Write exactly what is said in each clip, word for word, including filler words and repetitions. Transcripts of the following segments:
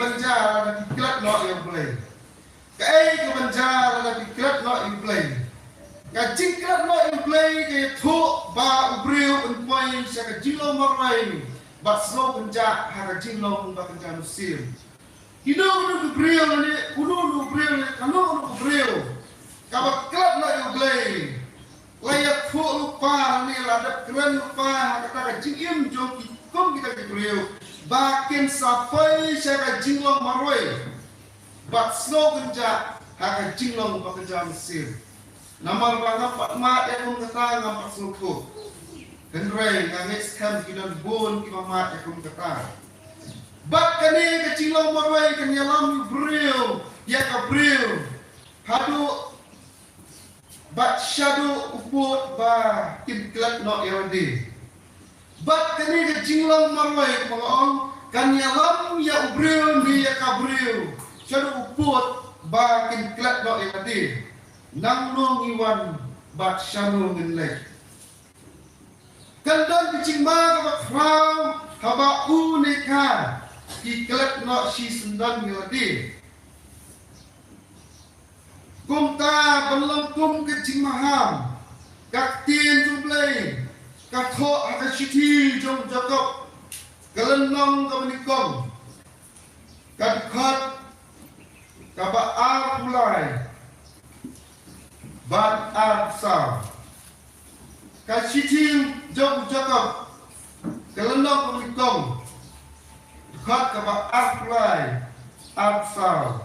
ban jia lada phi klet noh ïa U Blei? Kaei ka ban jia lada phi klet noh ïa U Blei? Ka jingklet noh ïa U Blei ka ïathuh ba u briew un poi sha ka jinglong marwei bad sngewkynjah ha ka jinglong ba kynjah mynsiem. Kino kino ki briew ne, uno uno u briew ne, kano kano u briew kaba klet noh ïa U Blei, la ïathuh lypa ne la dep kren lypa ha kata ka jingim jong ki kum kita ki briew ba kin sa poi sha ka jinglong marwei bad sngewkynjah ha ka jinglong ba kynjah mynsiem. Namar ba ngam pat mad ïa kum kata, ngam pat sngewthuh. Hynrei nga ngeit skhem ki don bun kiba mad ïa kum kata. Bad kane ka jinglong marwei kan ïalam ïa u briew, ïa ka briew, haduh bad shaduh u pud ba kin klet noh ïa lade. Bad kane ka jinglong marwei, kumba nga ong, kan ïalam ïa u briew ne ïa ka briew shaduh u pud ba kin klet noh ïa lade. Nangno ngi wan bad shano ngin leit? Kan don ka jingma kaba khraw haba u ne ka ki klet noh shisyndon ïa lade. Kumta ban long kum ka jingmaham, ka ktien jong U Blei ka thoh ha ka shithi jong u Jakob, ka lynnong kaba nyngkong, ka dkhot kaba arphew lai bad arphew saw. Ka shithi jong u Jakob, ka lynnong kaba nyngkong, dkhot kaba arphew lai, arphew saw,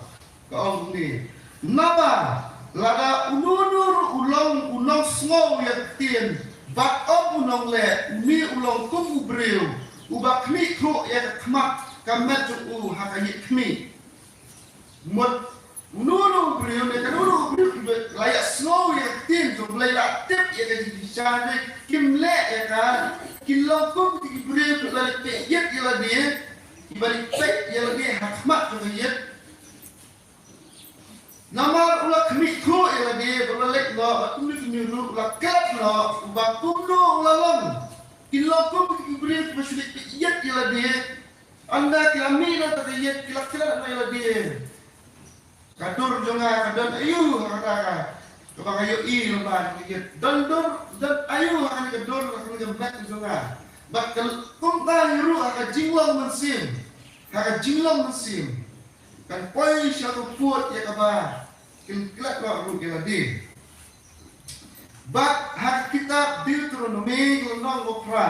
ka ong kumne: Naba lada uno uno ruh u long u nongsngew ïa ka ktien bad ym u nongleh, une u long kum u briew uba khmih thuh ïa ka khmat ka met jong u ha ka ïit khmih. Mut uno uno u briew ne kano kano u briew kiba la ïa sngew ïa ka ktien jong U Blei, la tip ïa ka jingbishar, ne kim leh ïa ka, ki long kum ki briew kiba la leit peit ïit ïa lade, kiba leit peit ïa lade ha khmat jong ka ïit. Namar u la khmih thuh ïa lade, ba u la leit noh, bad kumne kumne ruh u la klet noh, uba kumno u la long. Ki long kum ki briew kiba shu leit peit ïit ïa lade. Ynda ki la mih na kata ka ïit, ki la klet noh ïa lade. Ka dur jong nga ka don aïu ha kata ka, kaba nga ïohi lyngba kata ka ïit? Don dur, don aïu ha kane ka dur, ha kane ka met jong nga? Bad ka kumta hi ruh ha ka jinglong mynsiem, ha ka jinglong mynsiem. Kan poi sha u pud ïa kaba kin klet noh ruh ïa lade. Bad ha ka kitab Deuteronomi, ka lynnong kaba phra,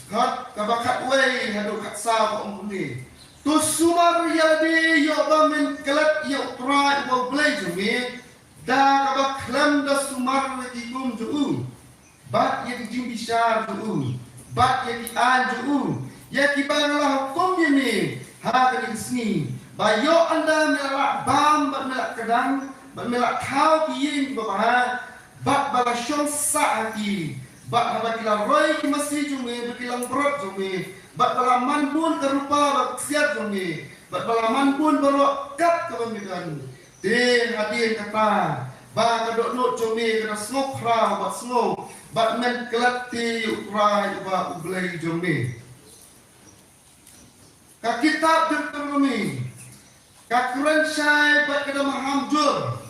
dkhot kaba khatwei haduh khatsaw, ka ong kumne: To sumar ïa lade, ïoh ba men klet ïa U Trai uba U Blei jong me, da kaba khlem da sumar ïa ki kum jong u, bad ïa ki jingbishar jong u, bad ïa ki aiñ jong u, ïa kiba nga la hukum ïa me ha kane ka sngi, ba ïoh ynda me la lah bam bad me la kdang, bad me la thaw ki ïing kiba bha, bad ba la shong sah ha ki, bad haba ki la roi ki masi jong me bad ki langbrot jong me, bad ba la man bun ka rupa bad ka ksiar jong me, bad ba la man bun baroh kat kaba me don. Te hadien kata, ba ka dohnud jong me ka da sngewkhraw bad sngew, bad men klet te ïa U Trai uba U Blei jong me. Ka kitab Deuteronomi ka kren shai bad ka da maham jur,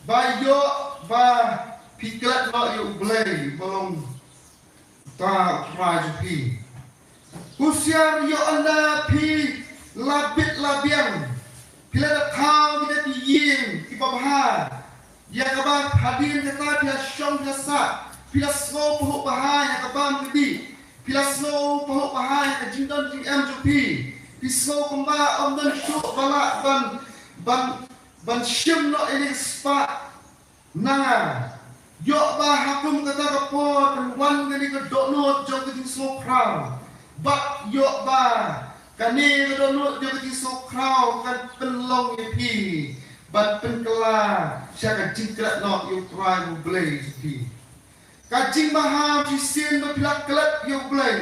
ba ïoh ba phi klet noh ïa U Blei uba long uta U Trai jong phi. Husiar, ïoh ynda phi la bit la biang, phi la da thaw kita ki ïing kiba bha, ïa kaba hadien kata phi la shong phi la sah, phi la sngew pahuh bha ïa ka bam ka dih, phi la sngew pahuh bha ïa ka jingdon jingem jong phi, phi sngew kumba ym don shuh ba lah ban, ban, ban shim noh ïa kane ka spah na nga. Ïoh ba ha kum kata ka por kan wan kane ka dohnud jong ka jingsngewkhraw, bad ïoh ba kane ka dohnud jong ka jingsngewkhraw kan pynlong ïa phi ban pynkylla sha ka jingklet noh ïa U Trai U Blei jong phi. Ka jingmaham shisien ba phi la klet ïa U Blei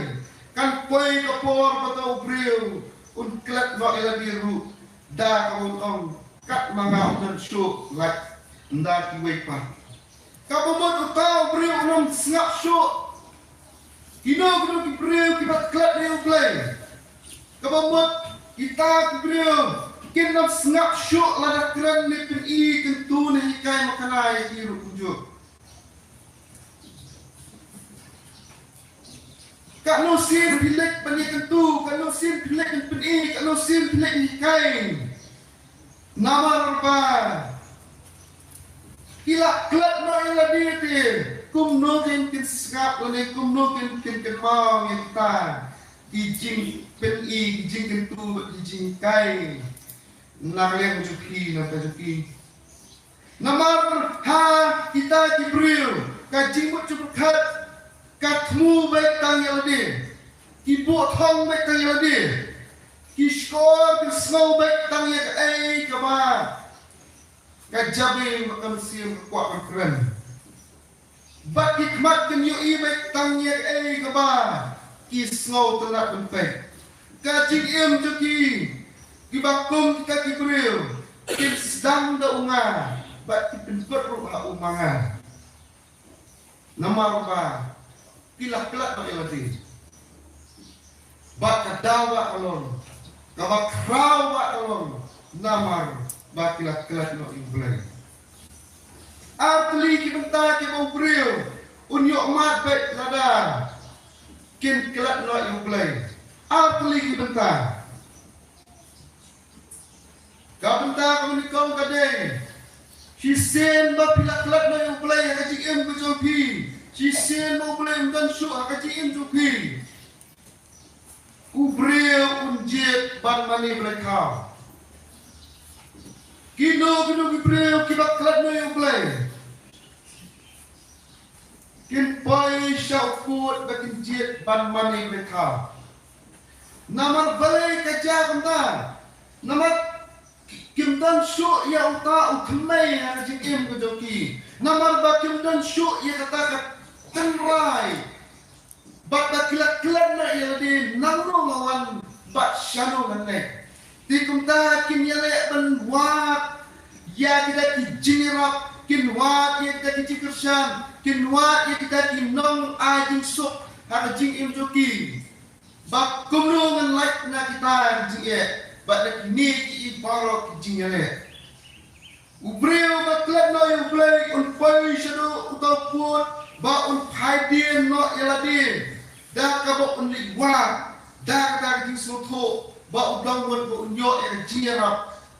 kan poi ka por ba uta u briew un klet noh ïa lade ruh, da kaba un ong, kat ma nga ym don shuh lait ynda kiwei pat. Kaba mut uta u briew un ym sngap shuh. Kino kino ki briew kiba klet ïa U Blei, Kaba mut kita ki briew kin ym sngap shuh lada kren ne pyni kyntu ne hikai makna ïa ki ruh kumjuh. Katno sien phi leit ban ïakyntu, katno sien phi leit ban pyni, katno sien phi leit ban hikai. Namar ba ki la klet noh ïa lade te kumno kin kin sngap lane kumno kin kin kynmaw ïa kita ki jingpyni, ki jingkyntu, ki jinghikai. Na ka liang jong phi, na ka jong phi. Namar ha kita ki briew ka jingmut jingpyrkhat ka thmu beit tang ïa lade, ki buh thong beit tang ïa lade, ki shkor ki sngew beit tang ïa kaei kaba ka jabieng bad ka mynsiem ka kwah ban kren. Bad ki khmat kin ïohi beit tang ïa kaei kaba ki sngew tynnat ban peit. Ka jingim jong ki kiba kum kita ki briew kin sdang da u nga bad ki pynput ruh ha u ma nga. Namar ba ki la klet noh ïa lade. Bad ka daw ba ka long, kaba khraw ba ka long, namar ba ki la klet noh ïa U Blei. Ar tylli ki bynta kiba u briew un ïoh mad beit lada kin klet noh ïa U Blei. Ar tylli ki bynta. Ka bynta kaba nyngkong ka dei, shisien ba phi la klet noh ïa U Blei ha ka jingim ka jong phi, shisien ba U Blei um don shuh ha ka jingim jong phi, u briew un jied ban mane blei thaw. Kino kino ki briew kiba klet noh ïa U Blei kin poi sha u kut ba kin jied ban mane blei thaw. Namar balei ka jia kumta? Namar kim don shuh ïa uta u thymmei ha ka jingim ka jong ki. Namar ba kim don shuh ïa kata ka tynrai. Bad ba ki la klet noh ïa lade nangno la wan bad shano la leit. Te kumta kin ïaleh ban wad ïa kita ki jingïarap, kin wad ïa kita ki jingkyrshan, kin wad ïa kita ki nong ai jingsuk ha ka jingim jong ki. Ba kumno ngan lait na kita ki jingeh bad na kine ki baroh ki jingeh. U briew ba klet noh ïa U Blei un poi shaduh uta u kut ba un phai dien noh ïa lade da kaba un leit wad da kata ka jingsngewthuh ba u dang wan ba un ïoh ïa ka jingïarap,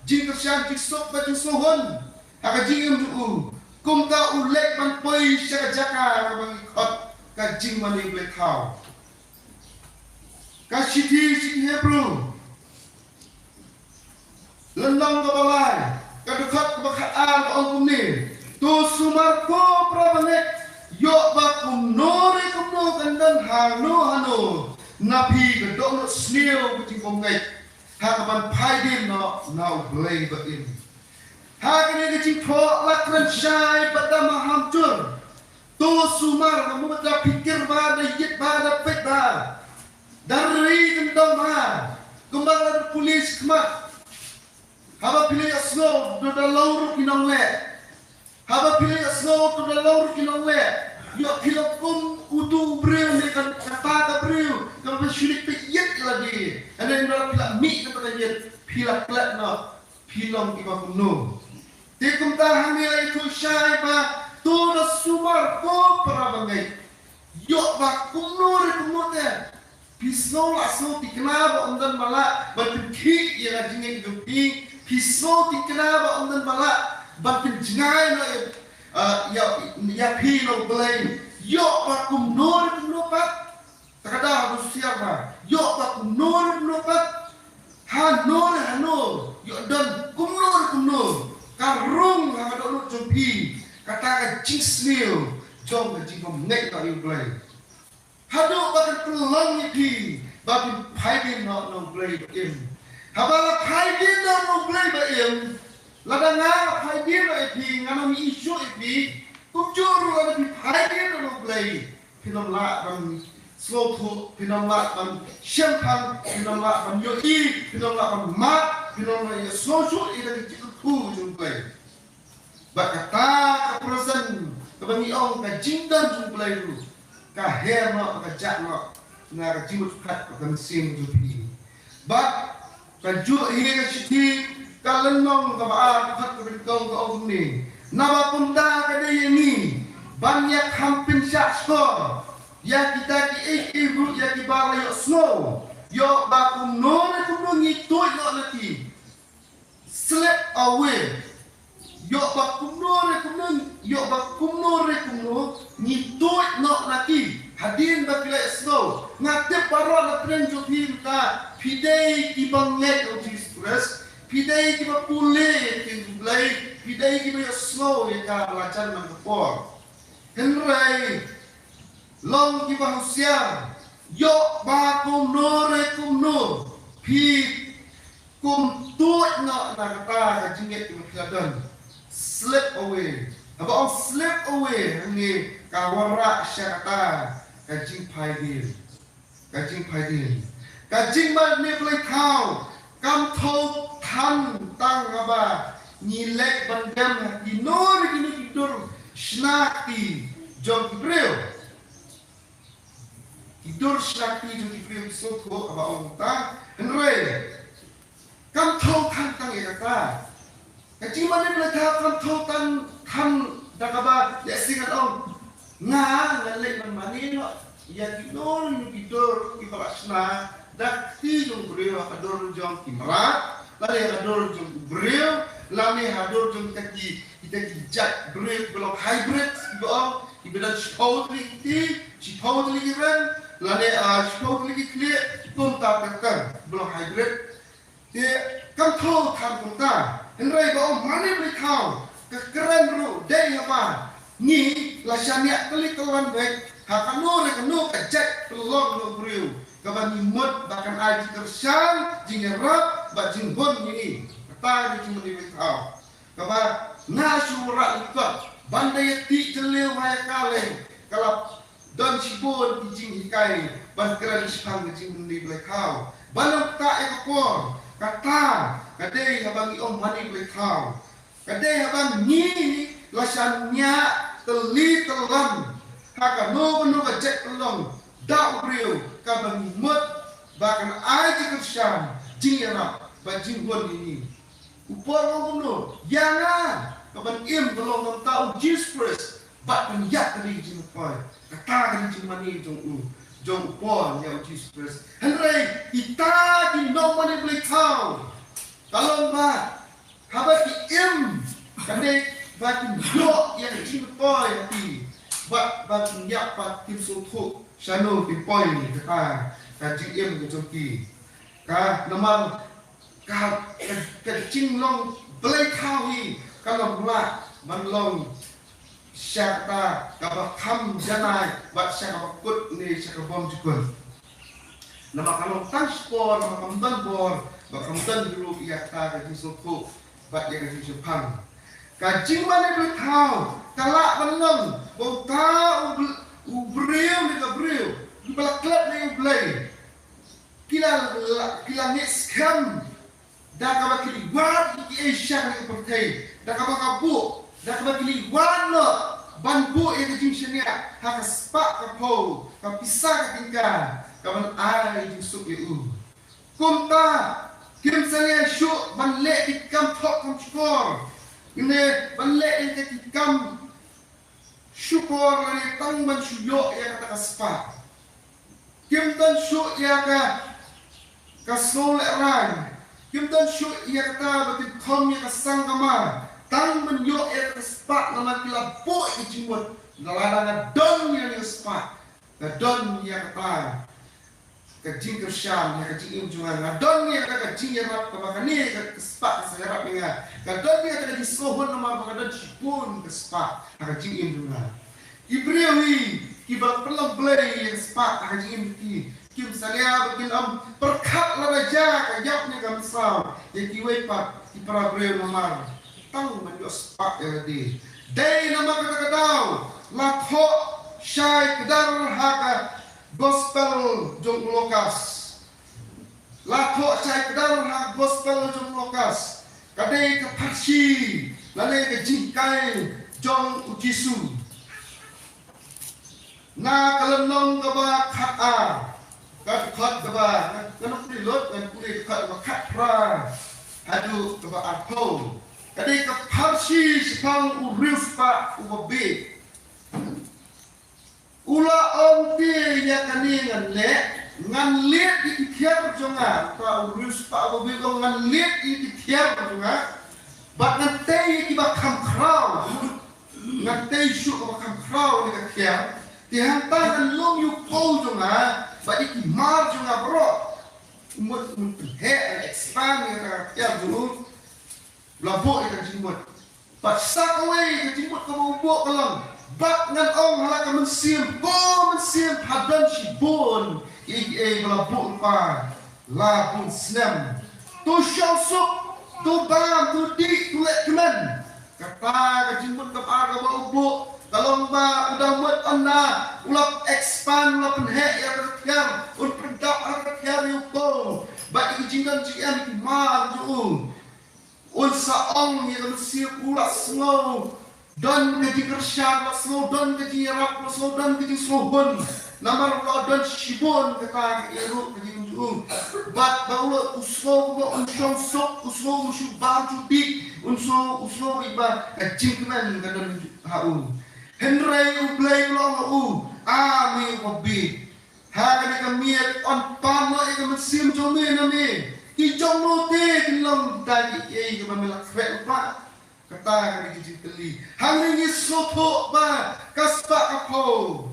jingkyrshan, jingsuk bad jingsngewhun ha ka jingim jong u. Kumta u leit ban poi sha ka jaka kaba ngi khot ka jingmane blei thaw. Ka shithi sha ki Hebru, lynnong kaba lai, ka dkhot kaba khatar ka ong kumne: To sumar ko para bangeit, ïoh ba kumno re kumno kan don hano hano na phi ka dohnud sniew ka jingbymngeit ha kaban phai dien noh na U Blei ba im. Ha kane ka jingthoh la kren shai bad da maham jur. To sumar, ka mut da pyrkhat bha, da ïeit bha, da peit bha, da ri kyndong bha. Kumba la da pule shakhmat. Haba phi la ïohsngew to da long ruh ki nongleh. Haba phi la ïohsngew to da long ruh ki nongleh, ïoh phi la kum utu u briew ne kata ka briew kaba phi shu leit peit ïeit ïa lade. Hynrei haba phi la mih kata ka ïeit, phi la klet noh. Phi long kiba kumno? Te kumta hangne la ïathuh shai ba to da sumar ko para bangeit, ïoh ba kumno re kumno te phi sngew la sngew thikna ba ym don ba lah ban pynkhih ïa ka jingngeit jong phi, phi sngew thikna ba ym don ba lah ban pynjngai noh ïa, ah, ïa, ïa phi na U Blei, ïoh ba kumno re kumno pat. Te ka daw ha u siar ba ïoh ba kumno re kumno pat, hano re hano, ïoh don kumno re kumno, ka rung ha ka dohnud jong phi kata ka jingsniew jong ka jingbymngeit noh ïa U Blei. Haduh ba kan pynlong ïa phi ba phin phai dien noh na U Blei ba im. Haba la phai dien noh na U Blei ba im, lada nga phai dien noh ïa phi, nga nang ïohi shuh ïa phi, kumjuh ruh lada phi phai dien noh na U Blei. Phin ym lah ban sngewthuh, phin ym lah ban shemphang, phin ym lah ban ïohi, phin ym lah ban mad, phin ym lah ïa sngewthuh ïa ka jingkyrkhu jong U Blei. Bad kata ka present kaba ngi ong ka jingdon jong U Blei ruh ka her noh, ka jah noh na ka jingmut jingpyrkhat ka mynsiem jong phi. Bad ka juh hi ka shithi ka lynnong kaba ar, ka khat ka ryngkong ka ong kumne: Naba kumta ka dei ïa ngi ban ïa kham pynshah shkor ïa kita kiei kiei ruh ïa kiba la ïohsngew, ïoh ba kumno ne kumno ngi tuid noh na ki. Slip away. Ïoh ba kumno re kumno, ïoh ba kumno re kumno ngi tuid noh na ki hadien ba ki la ïohsngew. Nga tip baroh na pdeng jong phi mynta phi dei kiba ngeit ïa u Jisu Khrist, phi dei kiba pule ïa ki ktien U Blei, phi dei kiba ïohsngew ïa ka ba la jan man ka por. Hynrei long kiba husiar, ïoh ba kumno re kumno phi kum tuid noh na kata ka jingngeit kaba phi la don. Slip away. Haba ong slip away hangne ka wanrah sha kata ka jingphai dien. Ka jingphai dien. Ka jingmane blei thaw kam thew than tang haba ngi leit ban dem ha kino re kino ki dur shna kti jong ki briew. Ki dur shna kti jong ki briew ki sngewthuh haba ong kumta. Hynrei kam thew than tang ïa kata. Ka jingmane blei thaw kam thew than tang da kaba lehse ngan ong, nga ngan leit ban mane noh ïa kino kino ki dur kiba la shna da kti jong u briew, ha ka dur jong ki mrad lane ha ka dur jong u briew lane ha dur jong kita ki, kita ki jait briew kiba long hybrid kiba ong, kiba don shiphew tylli ki kti, shiphew tylli ki reng lane, ah, shiphew tylli ki khlieh, kumta ter ter kiba long hybrid. Te kam thew than kumta. Hynrei ba ong mane blei thaw ka kren ruh dei haba ngi la shaniah tylli tyllan beit ha kano re kano ka jait pynlong jong u briew kaba ngi mut ba kan ai jingkyrshan, jingïarap bad jinghun ïa ngi. Kata ka dei jingmane blei thaw. Kaba nga shu wanrah lyngkot ban da ïa tih jylliew ha ïa ka lei ka la don shibun ki jinghikai ban kren shaphang ka jingmane blei thaw. Ban ym ktah ïa ka por, kata ka dei haba ngi ong mane blei thaw. Ka dei haba ngi la shaniah tylli tyllan ha kano kano ka jait pynlong da u briew kaba ngi mut ba kan ai jingkyrshan, jingïarap bad jinghun ïa ngi. U Paul u ong kumno? Ïa nga, ka ban im ka long kumta u Jisu Khrist bad pynïap ka dei ka jingmyntoi. Kata ka dei ka jingmane jong u, jong u Paul ïa u Jisu Khrist. Hynrei kita ki nongmane blei thaw, ka long ba haba ki im, ka dei ba kin ïoh ïa ka jingmyntoi ha ki bad ba kin ïap bad kim sngewthuh shano kin poi kata ka jingim ka jong ki. Ka namar ka, ka, ka jinglong blei thaw hi kan ym lah ban long sha kata kaba kham janai bad sha kaba kut ne sha ka bym jukut. Namar ka long tang shipor, namar kam don bor, ba kam don ruh ïa kata ka jingsngewthuh bad ïa ka jingshemphang. Ka jingmane blei thaw ka lah ban long ba uta u br-, u briew ne ka briew kiba la klet ïa U Blei, ki la, la, ki la ngeit skhem da kaba ki la wad ïa kiei sha kane ka pyrthei, da kaba ka buh, da kaba ki la wad noh ban buh ïa ka jingshaniah ha ka spah ka phew ka pisa ka tyngka ka ban ai jingsuk ïa u. Kumta kim salia shuh ban leh ki kam thok kam shukor, ne ban leh ïa ki kam shukor lane tang ban shu ïoh ïa kata ka spah. Kim don shuh ïa ka, ka sngewlehraiñ. Kim don shuh ïa kata ba kin kham ïa ka sang kamar. Tang ban ïoh ïa ka spah namar ki la buh ïa ka jingmut. Lada nga don ïa ka spah, nga don ïa kata ka jingkyrshan ïa ka jingim jong nga. Nga don ïa kata ka jingïarap kaba kane ka spah ka sa ïarap ïa nga. Nga don ïa kata ka jingsngewhun namar ba nga don shibun ka spah ha ka jingim jong nga. Ki briew hi kiba pynlong blei ïa ka spah ha ka jingim ki, kim salia ba kin ym pyrkhat lada jia ka ïap ne ka mynsaw ïa kiwei pat ki para briew namar tang ban ïoh spah ïa lade. Dei namar kata ka daw la thoh shai kdar ha ka gospel jong u Lukas. La thoh shai kdar ha gospel jong u Lukas. Ka dei ka pharshi lane ka jinghikai jong u Jisu. Na ka lynnong kaba khat ar. Ka dkhot kaba, ngan pule lut, ngan pule dkhot kaba khatphra haduh kaba arphew. Ka dei ka pharshi shaphang u riewspah uba bieit. U la ong te ïa kane ngan leh, ngan leit ïa ki thiar jong nga, ta u riewspah uba bieit u ong ngan leit ïa ki thiar jong nga, bad ngan tei ïa kiba kham khraw. Ngan tei shuh kaba kham khraw ne ka thiar. Te hangta ngan long ïa u kow jong nga bad ïa ki mar jong nga baroh. U mut un pynheh, un expand ïa ka thiar jong u. La buh ïa ka jingmut. Bad sa kawei ka jingmut kaba u buh ka long. Bad ngan ong ha la ka mynsiem, ko mynsiem, ha don shibun kiei kiei ba la buh lypa la bun snem. To shong suk, to bam, to dih, to leh kmen. Kata ka jingmut kaba ar kaba u buh ka long ba u dang mut ynda u la expand, u la pynheh ïa ka thiar, un pyndap ha ka thiar ïa u kow bad ïa ka jingdon jingem ki mar jong u. Un sa ong ïa ka mynsiem, u la sngew don ka jingkyrshan, u la sngew don ka jingïarap, u la sngew don ka jingsngewhun. Namar u la don shibun kata ka ïaroh ka jong u. Bad ba u la, u sngew ba un shong suk, u sngew u shu bam shu dih, un sngew, u sngew ba ka jingkmen ka don ha u. Hynrei U Blei u la ong ha u, A me uba bieit, ha kane ka miet yn pan noh ïa ka mynsiem jong me na me. Ki jong me te kin long da kiei kiei kaba me la khreh lypa? Kata ka dei ka jingkylli. Hangne ngi sngewthuh ba ka spah ka phew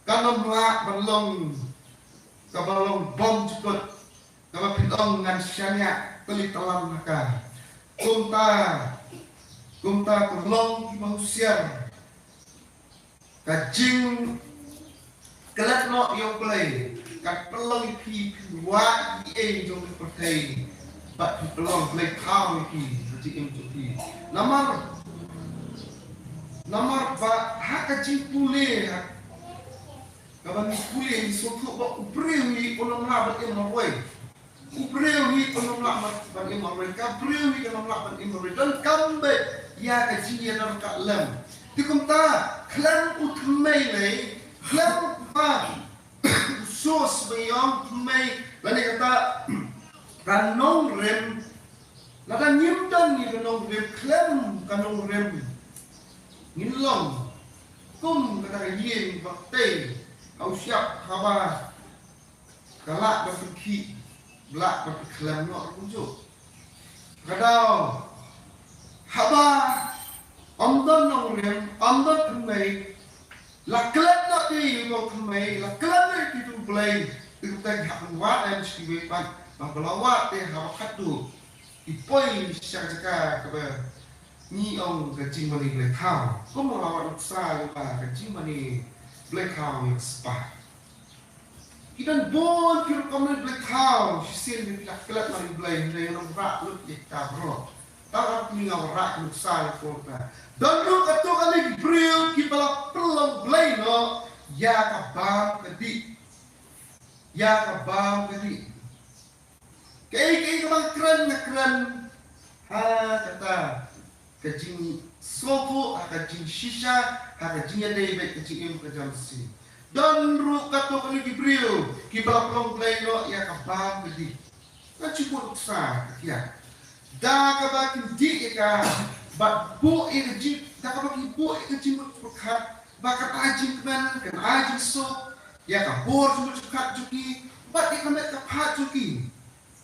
kan ym lah ban long kaba long bymjukut, kaba phin ong ngan shaniah tylli tyllan ha ka. Kumta, kumta pynlong kiba husiar. Ka jingklet noh ïa U Blei kan pynlong ïa phi, phi wad ïa ei jong ka pyrthei bad phi pynlong blei thaw ïa phi ha ka jingim jong phi. Namar, namar ba ha ka jingpule, ha kaba ngi pule ngi sngewthuh ba u briew hi un ym lah ban im marwei. U briew hi un ym lah ban im marwei, ka briew hi kan ym lah ban im marwei. Donkam beit ïa ka jingïadon ka lem. Te kumta khlem u thymmei lei, khlem u pa, u source ba ïong thymmei, lane kata ka nongrim, lada ngim don ïa ka nongrim, khlem ka nongrim ngin long kum kata ka ïing ba tei ha u shyiap, haba ka lah ban pynkhih, lah ban pynkhlem noh ruh kumjuh. Ka daw haba ym don nongrim, ym don thymmei, la klet noh te ïa u nongthymmei, la klet noh ïa u Blei, te kumta ki hap ban wad em sha kiwei pat, ba haba la wad te haba khatduh ki poi sha ka jaka kaba ngi ong ka jingmane blei thaw. Kumba la wad nuksa ïa ka jingmane blei thaw ïa ka spah. Ki don bun ki rukom ne blei thaw, shisien ki la klet noh ïa U Blei, hynrei ngan ym rah lut ïa kita baroh. Tang ar tylli nga wanrah nuksa ïa kata. Don ruh katto katne ki briew kiba la pynlong blei noh ïa ka bam ka dih. Ïa ka bam ka dih. Kaei kaei kaba nga kren, nga kren ha kata ka jingsngewthuh, ha ka jingshisha, ha ka jingïadei bad ka jingim ka jam shisien. Don ruh katto katne ki briew kiba la pynlong blei noh ïa ka bam ka dih. Ngan shu buh nuksa ka thiah. Da kaba kin dih ïa ka, bad buh ïa ka jing, da kaba kin buh ïa ka jingmut pyrkhat ba kan ai jingkmen, kan ai jingsuk ïa ka bor jingmut pyrkhat jong ki bad ïa ka met ka phad jong ki.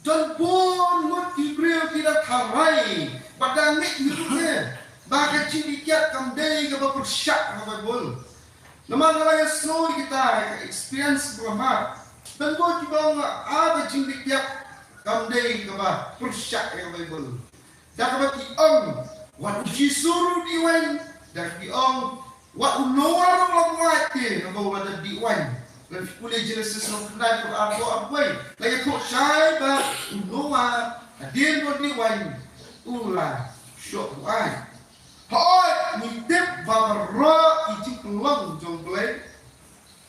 Don bun ngut ki briew ki da tharai bad da ngeit hi ruh ne ba ka jingdih kiad kam dei kaba pyrshah ha ka Baibl. Namar nga la ïasngew ïa kita, ka experience ba nga mad. Don bun kiba ong, ah, ka jingdih kiad kam dei kaba pyrshah ïa ka Baibl. Da kaba ki ong, wat u Jisu ruh dih waiñ. Da kaba ki ong, wat u Noah ruh la buaid te, haba u la dep dih waiñ. Lada phi pule Genesis lynnong khyndai, dkhot arphew arphew wei, la ïathuh shai ba u Noah hadien ba u dih waiñ u la shoh buaid. Hooid, ngi tip ba baroh ki jingpynlong jong U Blei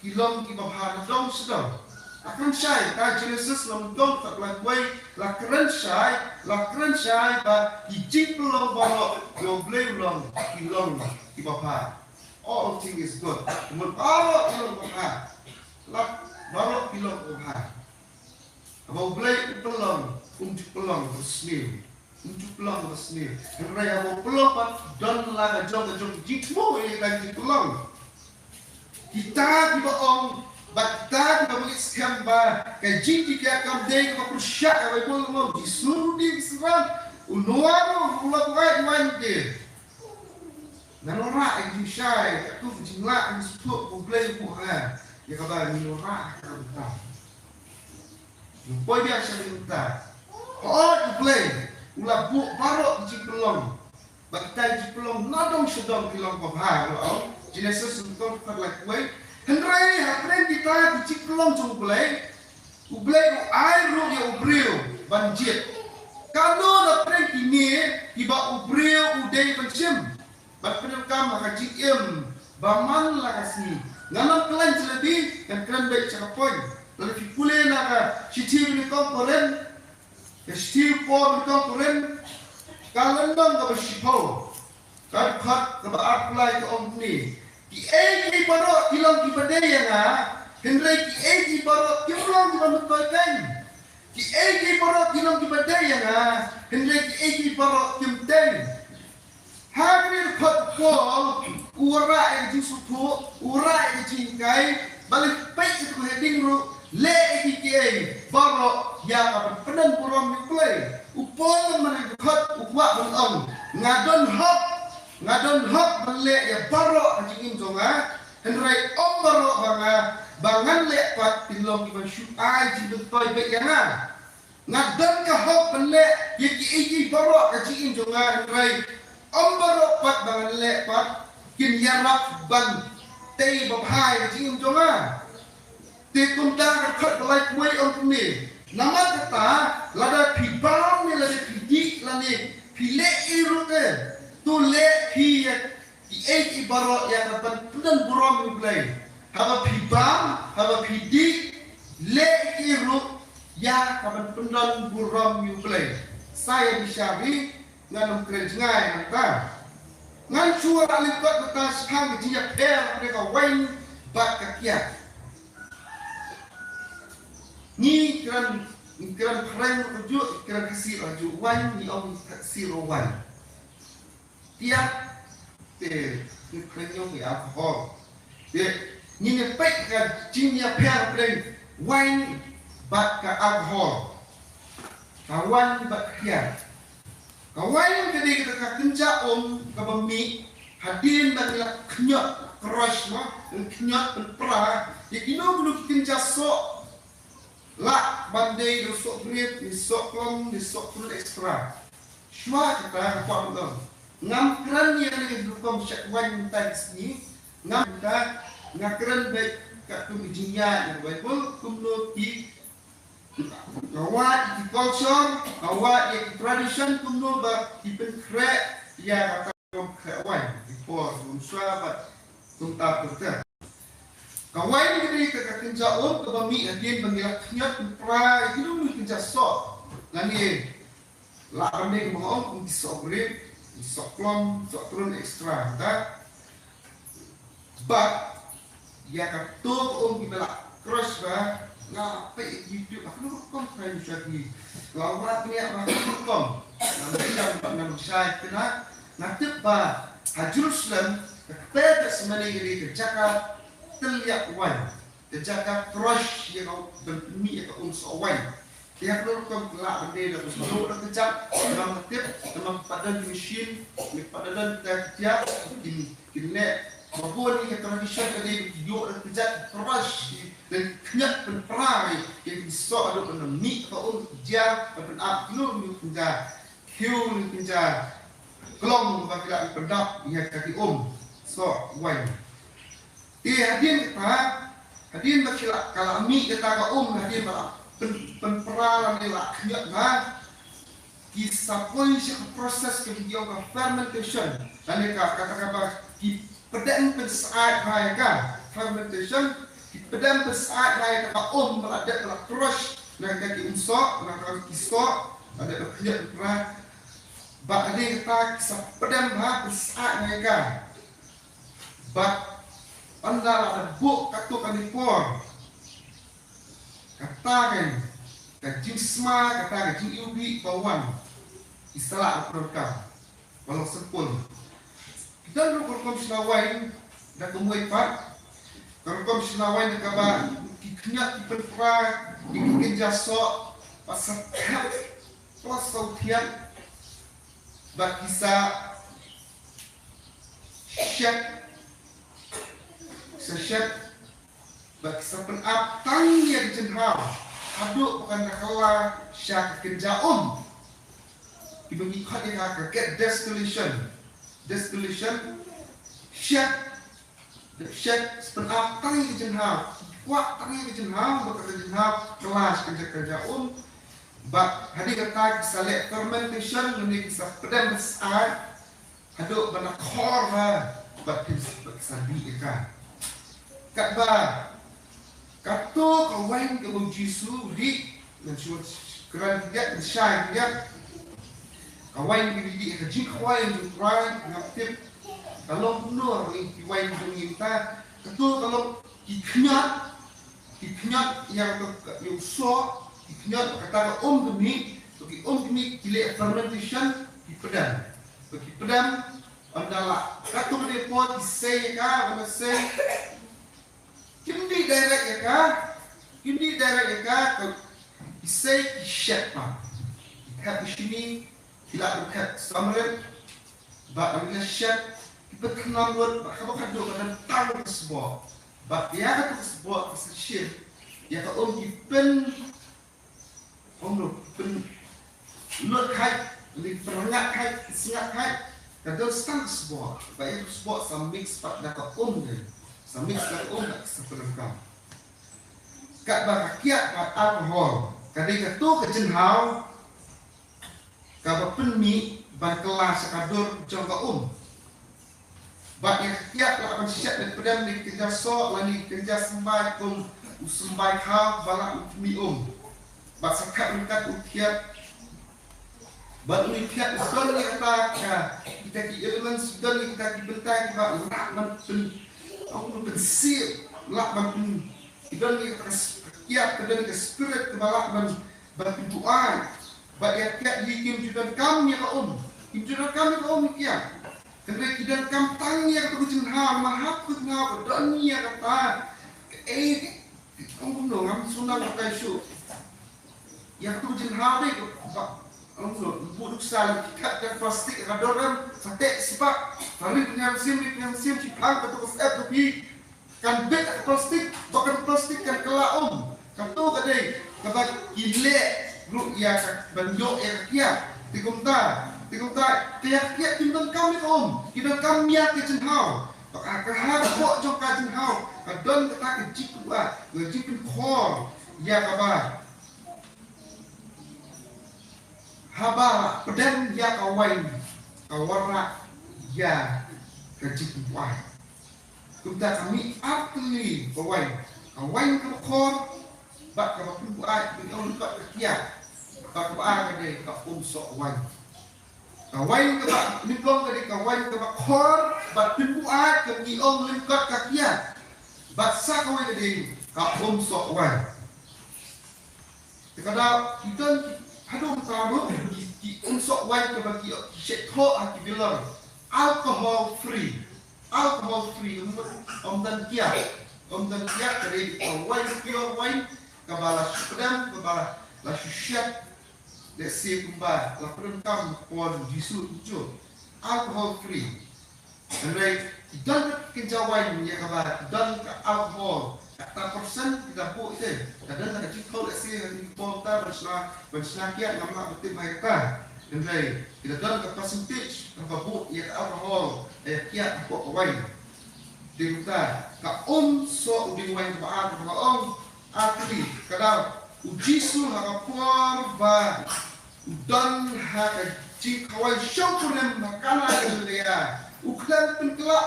ki long kiba bha nadong shadong. La kren shai, ka Genesis lynnong khyndai, dkhot lai wei, la kren shai, la kren shai ba ki jingpynlong baroh jong U Blei u long, ki long kiba bha. All thing is good. Mut baroh ki long kiba bha. La baroh ki long kaba bha. Haba U Blei u pynlong, um ju pynlong kaba sniew. Um ju pynlong kaba sniew. Hynrei haba u pynlong pat, don la ka jong ka jong ka jingthmu ïa ka jingpynlong. Kita kiba ong, bad kita kiba mih skhem ba ka jingkyrkhu kam dei kaba pyrshah ka Baibl, ong Jisu ruh u dei u synran, u Noah ruh u la buaid waiñ te. Ngan wanrah ïa ka jingshai, katto ka jinglah, ka jingsngewthuh ba U Blei u buh ha nga, ïa kaba ngi wanrah ha ka bynta. Ngi poi biang sha ka bynta. Hooid, U Blei u la buh baroh ka jingpynlong. Bad kita ki jingpynlong nadong shadong ki long babha, ruh ong Genesis lynnong khat, lai wei. Hynrei hapdeng kita ki jingpynlong jong U Blei, U Blei u ai ruh ïa u briew ban jied. Kano na pdeng kine kiba u briew u dei ban shim ban pyndonkam ha ka jingim ba man la ka sngi? Ngan ym khlaiñ jalebi, ngan kren beit sha ka point. Lada phi pule na ka shithi ba nyngkong Korinth, ka shithi ba nyngkong Korinth, ka lynnong kaba shiphew, ka dkhot kaba arphew lai, ka ong kumne: Kiei kiei baroh ki long kiba dei ïa nga, hynrei kiei kiei baroh kim long kiba myntoi keiñ. Kiei kiei baroh ki long kiba dei ïa nga, hynrei kiei kiei baroh kim tei. Ha kane ka dkhot u Paul u wanrah ïa ka jingsngewthuh, u wanrah ïa ka jinghikai, balei peit ïa ka heading ruh, leh ïa kiei kiei baroh ïa ka ban pyndon burom ïa U Blei. U Paul ha kane ka dkhot u kwah ban ong, nga don hok, nga don hok ban leh ïa baroh ha jingim jong nga, hynrei ym baroh ba nga, ba ngan leh pat kin long kiban shu ai jingmyntoi beit ïa nga. Nga don ka hok ban leh ïa kiei kiei baroh ha ka jingim jong nga, hynrei ym baroh pat ba ngan leh pat kin ïarap ban tei babha ïa ka jingim jong nga. Te kumta ka dkhot ba lai wei ong kumne: Namar kata, lada phi bam ne lada phi dih lane phi leh ei ruh te, to leh phi ïa kiei kiei baroh ïa ka ban pyndon burom ïa U Blei. Haba phi bam, haba phi dih, leh ei ruh ïa ka ban pyndon burom ïa U Blei. Sa ïa bishar hi, ngan ym kren jngai nangta. Ngan shu wanrah lyngkot mynta shaphang ka jingïapher hapdeng ka waiñ bad ka kiad. Ngi kren, ngi kren phareng ruh kajuh, ngi kren Khasi ruh kajuh, waiñ ngi ong Khasi ruh waiñ. Kiad te ngi phareng ong ïa alcohol. Te ngin ïa peit ka jingïapher hapdeng waiñ bad ka alcohol. Ka waiñ bad ka kiad. Ka waiñ ka dei kata ka kynja um kaba mih hadien ba ngi la khñiot, crush mo, ngi khñiot pynpra ïa kino kino ki kynja soh. Lah ban dei da u soh grape, ne soh klom, ne soh trun extra. Shuwa kata ka kwah ban ong, ngam kren ïa kane ka rukom shad waiñ mynta ka sngi. Ngam, kata nga kren beit katkum ka jingïaid na ka Baibl, kumno ki, nga wad ïa ki culture, nga wad ïa ki tradition, kumno ba ki pynkhreh ïa kata ka rukom khreh waiñ, ki por, kum shuwa bad kumta kumta. Ka waiñ ka dei ka, ka kynja um kaba mih hadien ba ngi la khñiot pynpra ïa kino kino ki kynja soh. Lane lah ban dei kumba nga ong, kum ki soh grape, ki soh klom, soh trun extra, kata. Bad ïa kato ka um kiba la crush ba, nga peit ïa ki YouTube, ha kano ka rukom, kane sha ki, la wanrah bniah ba ha kano ka rukom. Nga ym shym pat, nga ym shai kane. Nga tip ba ha Jerusalem, ka kper Gethsemane ka dei ka jaka tylliah waiñ, ka jaka crush ïa ka, ban pynmih ïa ka um soh waiñ. Te ha kano ka rukom ki lah ban dei da ka ïoh da ka kjat, namar nga tip, namar ki pat don ki machine, ki pat don kita ki tiar, kin, kin leh. Ba bun ïa ka tradition ka dei ki ïoh da ka kjat, crush, ki, da ki khñiot pynpra ïa ki soh haduh ban mih ka um, ki jia, ban pynap kino kino ki kynja khiew, ne ki kynja klong ba ki lah pyndap ïa ka ki um soh waiñ. Te hadien kata, hadien ba ki la, ka la mih kata ka um, hadien ba la pyn, pynpra lane la khñiot, ba ki sa poi sha ka process kaba ki ong ka fermentation. Lane ka, kata kaba ki pdem pynsyaid bha ïa ka, fermentation, ki pdem pynsyaid bha ïa ka um ba la dep, ba la crush na ka ki um soh, na ka ki soh, la dep ba khñiot, pynpra. Bad hadien kata ki sa pdem bha pynsyaid bha ïa ka. Bad ynda la dep buh katto katne por, Kata ka, ka jingsma, kata ka jingïohi ba wan, ki sa lah ban pyndonkam. Ba long sempurna. Ki don ruh ka rukom shna waiñ da kumwei pat. Ka rukom shna waiñ da kaba ki khñiot ki pynpra ïa ki kynja soh, ba sa thep, ba sa thiat, ba ki sa shet, sa shet, ba ki sa pynap tang ïa ka jingthaw haduh ba kan da kylla sha ka kynja um. Kiba ngi khot ïa ka, ka get distillation. Distillation, shet, da shet, sa pynap tang ïa ka jingthaw, kwah tang ïa ka jingthaw, ba ka jingthaw kylla sha ka kynja, kynja um. Ba hadien kata ki sa leh fermentation, lane ki sa pdem syaid haduh ba na khor bha, bad phin, bad sa dih ïa ka. Katba kato ka waiñ kaba u Jisu u dih, ngan shu kren khyndiat, ngan shai khyndiat. Ka waiñ kaba u dih ha ka jingkhawai jong u Trai, ngam tip ka long kumno, ki waiñ jong ngi mynta. Kato ka long ki khñiot, ki khñiot ïa kato ka, ïa u soh, ki khñiot kata ka um ka mih, to ki um ka mih ki leh fermentation, ki pdem. To ki pdem, ynda la, kato ka dei por ki sei ïa ka, ynda sei. Kim dih direct ïa ka, kim dih direct ïa ka, ka, ki sei ki shet pat. Ki thep ha shini, ki lah ban thep samrit, bad ynda la shet, ki pynkhlaiñ lut, bad kaba khadduh ka don tang ka sboh. Bad ïa kato ka sboh ka sa shim ïa ka um, ki pyn, ong ruh, pynlut khait, lane pynrngat khait, pynsngat khait, ka don tang ka sboh. Bad ïa ka sboh sa mix pat da ka um ne, sa mix da ka um, da ka sa pynrngkam. Katba ka kiad bad alcohol ka dei kato ka jingthaw kaba pynmih ban kylla sha ka dur jong ka um. Bad ïa ka kiad lah ban shet ne pdem da ki kynja soh lane ki kynja symbai kum u symbai khaw ba lah ban pynmih um. Bad sa kham ryngkat u kiad, bad u kiad u don ïa kata ka, kita ki elements, u don ïa kita ki bynta kiba lah ban pyn, ong, pynsih, lah ban pyn, ki don ïa kata ka s-, ka kiad, ka don ïa ka spirit kaba lah ban, ban pynbuaid. Bad ïa kiad hi kim ju donkam ïa ka um. Kim ju donkam ïa ka um ïa kiad. Hynrei ki donkam tang ïa kato ka jingthaw, namar ha kato ka jingthaw ka don ïa kata kaei, ong kumno, ngam sngewthuh kaei shuh. Ïa kato ka jingthaw dei ka, ba, ong kumno, buh nuksa lem, ki thep da ka plastik ha ka dur, em, sa teh sibak, sa ri pynïar mynsiem, ri pynïar mynsiem, shiphang kato ka syep ka phi, kan bit ka plastik, ba ka plastik kan kylla um. Kato ka dei kaba ki leh ruh ïa ka ban ïoh ïa ka kiad. Te kumta, te kumta, ka ïa ka kiad kim donkam ïa ka um, ki donkam ïa ka jingthaw. Ba ka, ka hapoh jong ka jingthaw ka don kata ka jingpynbuaid, ka jingpynkhor ïa kaba haba pdem ïa ka waiñ, ka wanrah ïa ka jingpynbuaid. Kumta ka mih artylli ka waiñ, ka waiñ kaba khor bad kaba pynbuaid, ngi ong lyngkot ka kiad. Bad kaba ar ka dei ka um soh waiñ. Ka waiñ kaba nyngkong ka dei ka waiñ kaba khor bad pynbuaid, ka ngi ong lyngkot ka kiad. Bad sa kawei ka dei ka um soh waiñ. Te ka daw ki don ki, haduh mynta ruh ki, ki um soh waiñ kaba ki, ki shait thoh ha ki bilor, alcohol free. Alcohol free, ym, ym don kiad. Ym don kiad, ka dei ka waiñ, pure waiñ kaba la shu pdem, kaba la shu shet. Lehse kumba la pyndonkam ha ka por u Jisu, kumjuh. Alcohol free. Hynrei ki don ki kynja waiñ ïa kaba ki don ka alcohol, kata percent kita buh ite. Ka don ka jingthoh lehse ha ki por ta ban shna, ban shna kiad, ngam lah ban tip bha ïa kata. Hynrei kita don ka percentage kaba buh ïa ka alcohol ïa kiad hapoh ka waiñ. Te kumta ka um soh u dieng waiñ kaba ar kaba ong, artylli, ka daw u Jisu ha ka por ba u don ha ka jingkhawai shongkurim ha Kana Galilea, u khlem pynkylla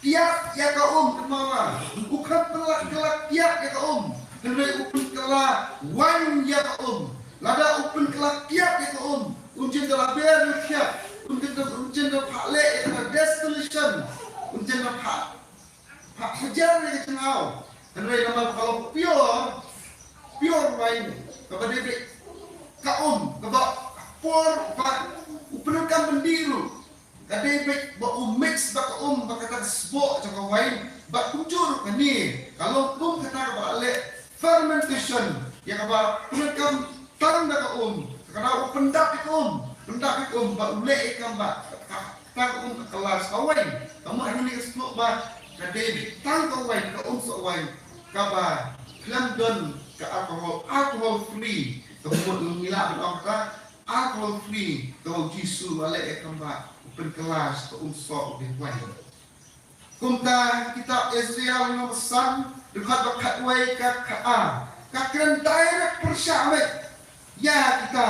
kiad ïa ka um, kynmaw, u khlem pynkylla kiad ïa ka um, hynrei u pynkylla waiñ ïa ka um. Lada u pynkylla kiad ïa ka um, un jin da la ber ïa kiad, un jin da, un jin da phah leh ïa ka distillation, un jin da phah, phah hajar ïa ka jingthaw. Hynrei namar ba ka long pure, pure wine, kaba dei beit ka um, kaba por ba u pyndonkam byndi ruh ka dei beit ba u mix bad ka um, bad kata ka sboh jong ka wine. Bad kumjuh ruh kane ka long kum kata kaba la leh fermentation, ïa kaba pyndonkam tang da ka um, kata u pyndap ïa ka um, pyndap ïa ka um bad u leh ïa ka um ba ka, ka, ka um ka kylla sha ka wine. Ka mut hangne ka sboh ba ka dei beit tang ka wine, ka um soh wine, kaba khlem don ka alcohol, alcohol free. Ka mut ngi lah ban ong kata alcohol free, kaba u Jisu u la leh ïa ka um ba u pynkylla sha ka um soh u dei wine. Kumta kitab Ezra lynnong ba san, dkhot ba khatwei ka khatar, ka kren direct pyrshah beit ïa kita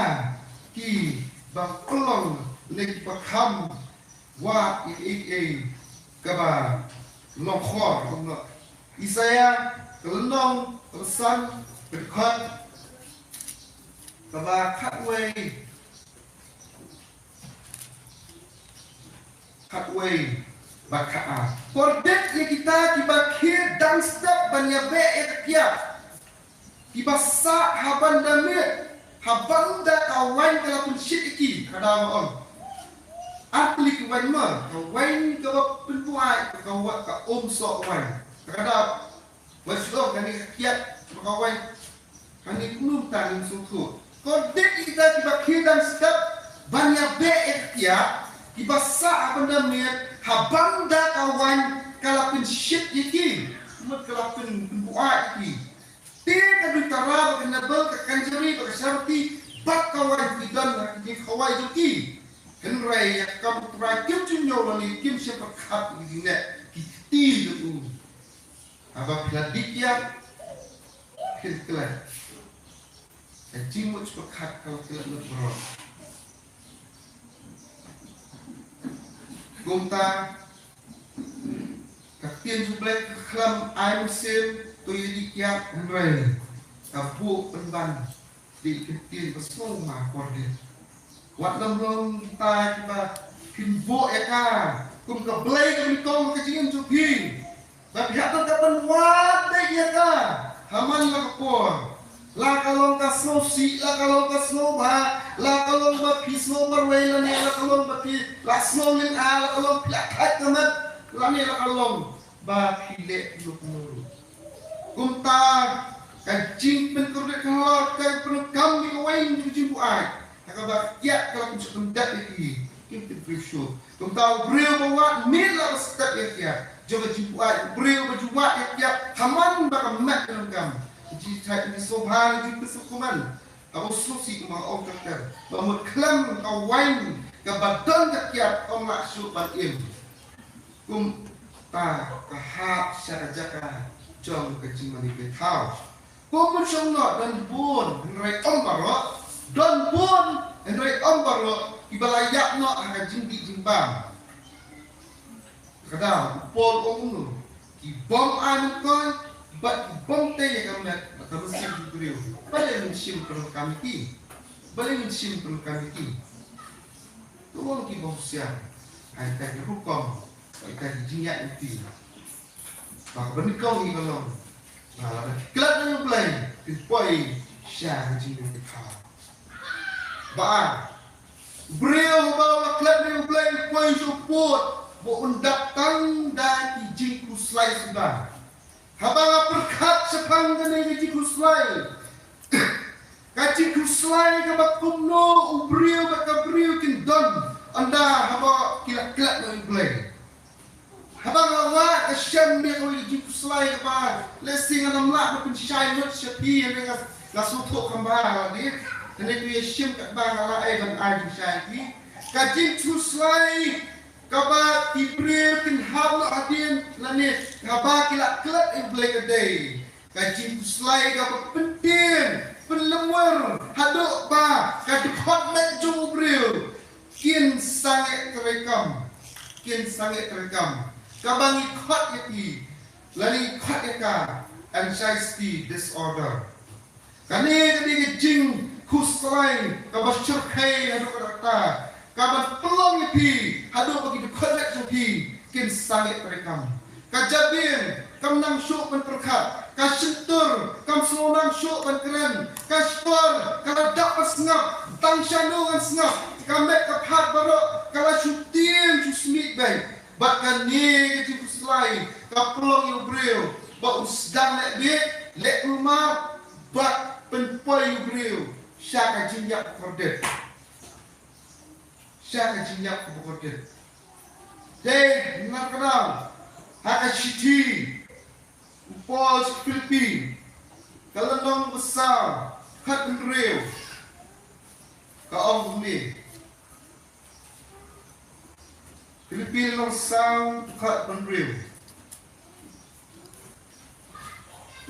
kiba pynlong ne kiba kham wad ïa kaei kaei kaba long khor. Kumno Isaïah ka lynnong ba san, ka dkhot kaba khatwei, khatwei bad khatar. Kordit ïa kita kiba khie dang step ban ïabeh ïa ka kiad, kiba sah ha ban da miet ha ban da ka wine ka la pynshit ïa ki. Ka daw nga ong, ar tylli ki wine ma, ka wine kaba pynbuaid, ka wa-, ka um soh wine. Ka daw wat shu ong kane ka kiad ba ka wine. Hangne kumno mynta ngin sngewthuh. Kordit ïa kita kiba khie dang step ban ïabeh ïa ka kiad, kiba sah ha ban da miet ha ban da ka wine ka la pynshit ïa ki. Mut ka la pyn-, pynbuaid ïa ki. Te ka duitara bad ka nebel, ka kynjri bad ka sharti bad ka wine ki don ha ki jingkhawai jong ki. Hynrei ïa ka kam U Trai kim ju ñiew lane kim shym pyrkhat ïa ki jingleh ki kti jong u. Haba phi la dih kiad, phin klet. Ka jingmut pyrkhat ka la klet lut baroh. Kumta ka ktien jong U Blei ka khlem ai mynsiem to ïa dih kiad, hynrei ka buh pynban dei ka ktien ba sngewma kordit. Wat nym long kita kiba phin buh ïa ka kum ka blei ka nyngkong ka jingim jong phi. Ba phi hap ban wad beit ïa ka ha man la ka por. La ka long ka sngewsih, la ka long ka sngewbha, la ka long ba phi sngew marwei, lane la ka long ba phi la sngew lynga, la ka long phi la thait ka met, lane la ka long ba phi leh kumno kumno ruh. Kumta ka jingpynkordit ka la ka pyndonkam ïa ka wine jong ka jingbuaid. Ha kaba ka kiad ka la pynshah pyndep ïa ki, kim tip briew shuh. Kumta u briew ba wad miet la ba step ïa ka kiad jong ka jingbuaid, u briew ba ju wad ïa ka kiad ha man ba ka met ka donkam. Ka jingthait, ka jingsngewbha, ka jingpynsngewkmen. Haba u sngewsih, kumba ong ka ktien, ba mut khlem ka wine kaba don ka kiad ym lah shuh ban im. Kumta ka hap sha ka jaka jong ka jingmane blei thaw. Kum ban shong noh, don bun hynrei ym baroh, don bun hynrei ym baroh kiba la ïap noh ha ka jingdih jingbam. Ka daw u Paul u ong kumno, ki bym ai mynkoi bad ki bym tei ïa ka met bad ka mynsiem jong u briew. Balei ngin shim pyndonkam ïa ki? Balei ngin shim pyndonkam ïa ki? To ong kiba husiar ha ita ki rukom, ha ita ki jingïaid lynti. Ba kaba nyngkong hi ka long ba lada ki klet ïa U Blei, kin poi sha ka jingim ka thaw. Ba ar, u briew haba u la klet ïa U Blei u poi sha u pud ba un dap tang da ki jingkhuslai suda. Haba nga pyrkhat shaphang kane ka jingkhuslai, ka jingkhuslai kaba kumno u briew bad ka briew kin don ynda haba ki la klet ïa U Blei. Haba nga wad, nga shem ïa kawei ka jingkhuslai kaba lehse ngan ym lah ban pynshai lut sha phi, hynrei nga, nga sngewthuh kumba la dei. Hynrei to ïa shim katba nga la ai ban ai jingshai ïa phi. Ka jingkhuslai kaba ki briew kin hap noh hadien lane haba ki la klet ïa U Blei ka dei ka jingkhuslai kaba pyntieng pynlyngngoh haduh ba ka dkhot met jong u briew kin sangeh treikam, kin sangeh treikam. Kaba ngi khot ïa ki, lane ngi khot ïa ka anxiety disorder. Kane ka dei ka jingkhuslai kaba shyrkhei haduh katta, kaba pynlong ïa phi haduh ba ki dkhot met jong phi kin sangeh treikam. Ka jabieng kam nang shuh ban pyrkhat. Ka shyntur kam sngewbha nang shuh ban kren. Ka shyntur ka la dap ban sngap. Tang shano ngan sngap. Ka met ka phad baroh ka la shu tieng shu smiej beit. Bad kane ka jingkhuslai ka pynlong ïa u briew ba un sdang leh bieit, leh kulmar bad pynpoi u briew sha ka jingïap kordit. Sha ka jingïap kaba kordit. Te, nga kynmaw ha ka shithi u Paul sha ki Philippi, ka lynnong ba saw, khat hynriew, ka ong kumne. Philippi lynnong saw, khat hynriew.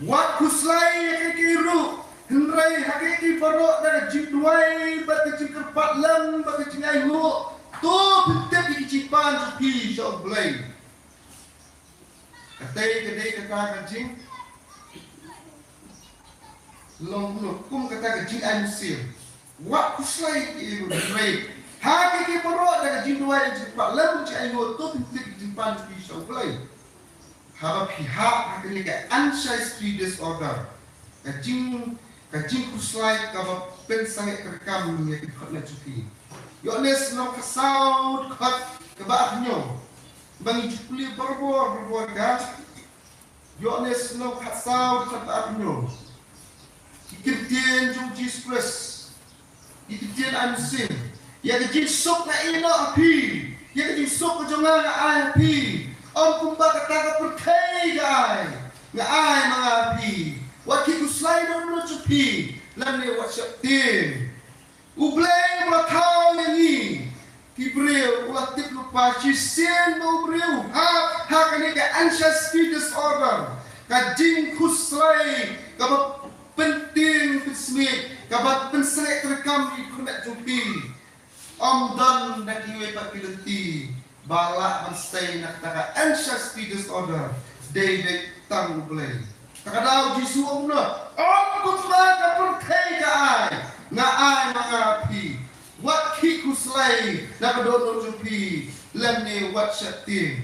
Wat khuslai ïa kiei kiei ruh, hynrei ha kiei kiei baroh da ka jingduwai bad ka jingkyrpad lem bad ka jingainguh, to pyntip ïa ki jingpan jong phi sha U Blei. Katei ka dei kata ka jing, long kumno, kum kata ka jingai mynsiem. Wat khuslai ïa kiei kiei ruh, hynrei ha kiei kiei baroh da ka jingduwai, ka jingkyrpad lem, ka jingainguh, to pyntip ïa ki jingpan jong phi sha U Blei. Haba phi hap ha kane ka anxiety disorder, ka jing, ka jingkhuslai kaba pynsangeh treikam ïa ki dkhot met jong phi. Ïoannis lynnong khatsaw, dkhot kaba arhynñiew. Ba ngi ju pule barabor barabor ka Ïoannis lynnong khatsaw, dkhot kaba arhynñiew. Ki ktien jong U Jisu Khrist. Ki ktien ai mynsiem. Ïa ka jingsuk nga ïehnoh ha phi. Ïa ka jingsuk ka jong nga nga ai ha phi. Ym kumba kata ka pyrthei ka ai, nga ai ma nga ha phi. Wat khih khuslai, don lut jong phi, lymne wat sheptieng. U Blei u la thaw ïa ngi ki briew, u la tip lypa shisien ba u briew u hap ha kane ka anxiety disorder, ka jingkhuslai kaba pyntieng pynsmiej, kaba pynsangeh treikam ïa ki dkhot met jong phi. Ym don na kiwei pat ki lynti ba lah ban sei na kata ka anxiety disorder, dei dei tang U Blei. Te ka daw U Jisu u ong kumno? Ym kumba ka pyrthei ka ai, nga ai ma nga ha phi. Wat khih khuslai na ka dohnud jong phi, lymne wat sheptieng.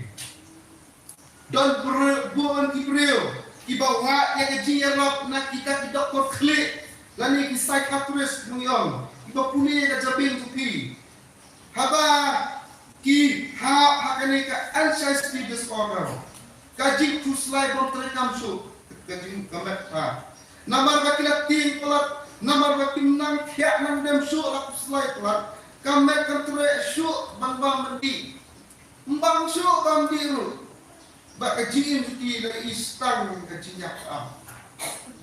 Don briew, bun ki briew kiba wad ïa ka jingïarap na kita ki doktor khlieh lane ki psychiatrist, ngi ong, kiba pule ïa ka jabieng jong phi. Haba ki hap ha kane ka anxiety disorder, ka jingkhuslai bym treikam shuh, ka jing, ka met ka. Namar ba ki la tieng palat, namar ba kim nang thiah nang dem shuh, la khuslai palat, ka met kam treh shuh ban bam ban dih. Ym bam shuh bam dih ruh. Ba ka jingim jong ki la ïohi tang ka jingïap.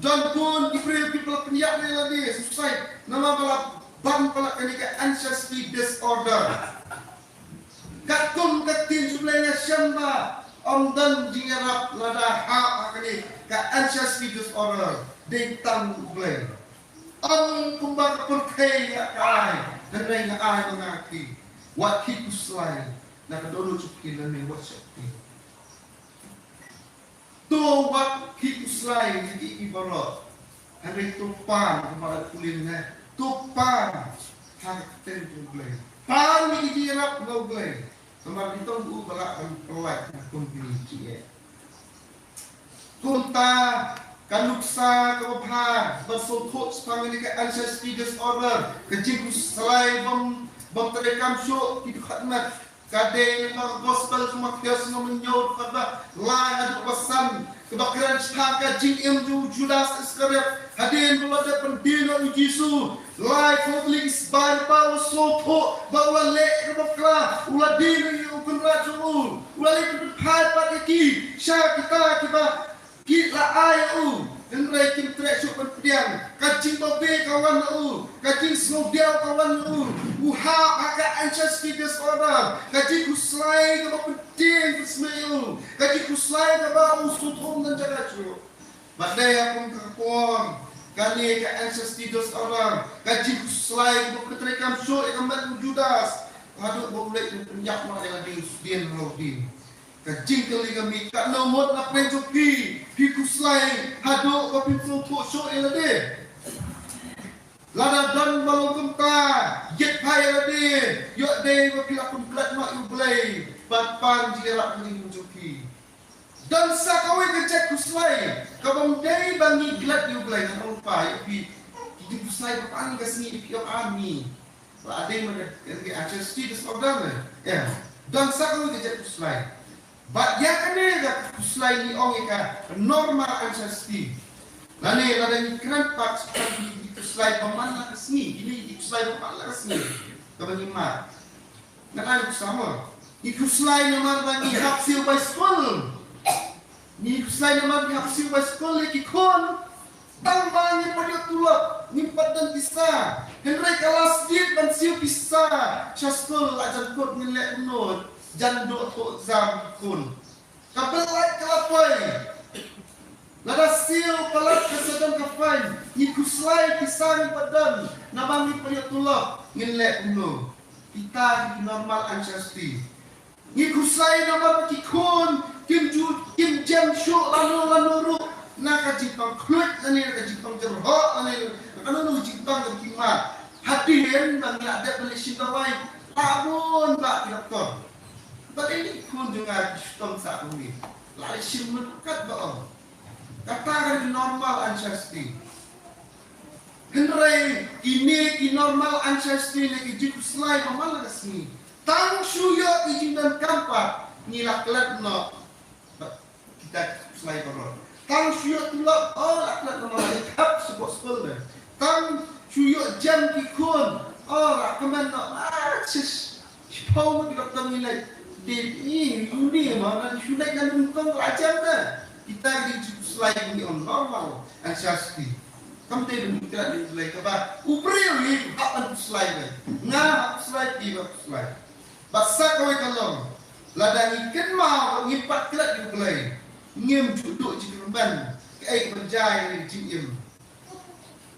Don bun ki briew kiba la pynïap ïa lade, suicide, namar ba la bam palat kane ka anxiety disorder. Katkum ka ktien jong U Blei nga shem ba ym don jingïarap lada hap ha kane ka anxiety disorder, dei tang U Blei. Ym kumba ka pyrthei ka ai, hynrei nga ai ma nga ha phi. Wat khih khuslai na ka dohnud jong phi, lymne wat sheptieng. To wat khih khuslai ïa kiei kiei baroh, hynrei to pan, kumba la pule mynne, to pan ha ka kyrteng jong U Blei. Pan ïa ki jingïarap na U Blei. Namar ki tong u ba lah ban pynlait na kum kine ki jingeh. Kumta ka nuksa kaba bha ban sngewthuh shaphang kane ka anxiety disorder, ka jingkhuslai bym, bym treikam shuh ki dkhot met, ka dei na ka gospel jong u Mathaios lynnong hynñiew, dkhot ba lai haduh ba san, kaba kren shaphang ka jingim jong u Judas Iskariot hadien ba u la dep pyndie noh ïa u Jisu. Lai phew tylli ki spah lypa u la sngewthuh ba u la leh kaba bakla, u la die ïa u Kynrad jong u, u la leit pynphai pat ïa ki sha kita kiba ki la ai ïa u, hynrei kim treh shuh ban pdiang. Ka jingbabe ka wan na u, ka jingsngewdiaw ka wan na u. U hap ha ka anxiety disorder, ka jingkhuslai kaba pyntieng pynsmiej ïa u, ka jingkhuslai kaba u sngewthuh ym don jaka shuh. Bad dei ha kum ka por kane ka anxiety disorder, ka jingkhuslai kaba pyntrei kam shuh ïa ka met u Judas, haduh ba u leit ban pynïap noh ïa lade u sdien halor u dien. Ka jingkylli ka mih, katno ngut na pdeng jong phi phi khuslai haduh ba phim sngewthuh shuh ïa lade? Lada don ba long kumta, ïeit bha ïa lade, ïoh dei ba phi la pynbeit noh ïa u Blei ban pan jingïarap ha ka jingim jong phi. Don sa kawei ka jait khuslai kabym dei ba ngi klet ïa U Blei. Nga ong pat ïa phi, ki jingkhuslai ba pan ka sngi, phi ong ani ba dei ma ka, ka anxiety disorder ne. Ïa, don sa kawei ka jait khuslai. Bad ïa kane ka khuslai ngi ong ïa ka normal anxiety. Lane lada ngi kren pat sa kawei ka jait khuslai ba man la ka sngi. Kine ki khuslai ba man la ka sngi kaba ngi mad. Ngan ai u sample. Ngi khuslai namar ba ngi hap siew bai skul. Ngi khuslai namar ngi hap siew bai skul ïa ki khun. Tang ba ngim pat ïoh tulop, ngim pat don pisa. Hynrei ka last date ban siew pisa sha skul la jan kut, ngin leh kumno? Jan duh to exam ki khun. Ka bill light ka la poi. Lada siew palat ka sdang ka fine. Ngi khuslai pisa ngim pat don, namar ngim pat ïoh tulop, ngin leh kumno? Kita ki normal anxiety. Ngi khuslai namar ba ki khun kim ju, kim jem shuh lano lano ruh na ka jingpang khluit lane na ka jingpang jyrhoh lane na kano kano ka jingpang kaba ki mad. Hadien ba ngi la dep ban leit shim dawai, la bun bah ki doktor. Balei ki khun jong nga ki shitom sah kumne? La leit shim mut katba ong. Kata ka dei normal anxiety. Hynrei kine ki normal anxiety ne ki jingkhuslai ba man la ka sngi. Tang shu ïoh ki jingdonkam pat ngi la klet noh kita ki khuslai baroh. Tang shu ïoh tulop, oh, la klet noh, la ïa thap sha boh skul ne. Tang shu ïoh jem ki khun, oh, la kmen noh, ah, shish. Shiphew ngut ki doktor ngi leit. Dei, ï, ï, ï, ma, ngan shu leit na nyngkong la jem ne. Kita ki jingkhuslai ngi ong normal anxiety. Kam dei ba ngi klet ïa U Blei kaba u briew hi hap ban khuslai ne. Nga hap khuslai, phi hap khuslai. Bad sa kawei ka long, lada ngi kynmaw ba ngim pat klet ïa U Blei, ngim ju duh jingkyrmen kaei kaban jia ïa ngi jingim.